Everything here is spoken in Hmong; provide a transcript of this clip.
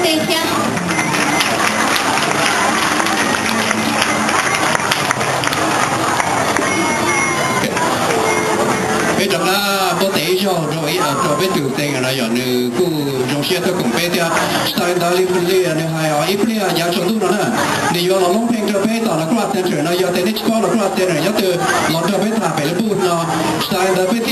Peb rov qab pob tes ib zaug rau peb tus teev no, yog nws kuj zoo siab tuaj koom peb thiab. Tsis tas li ntawd li nws hais ib pliag yav tsaus ntuj no na, nws yuav los loob pheej rau peb tom lawv kuj center no, yog tias nej tsis paub lawv kuj center nyob twg los nrog peb tham pem lub booth no. Tsis tas li ntawd peb thiaj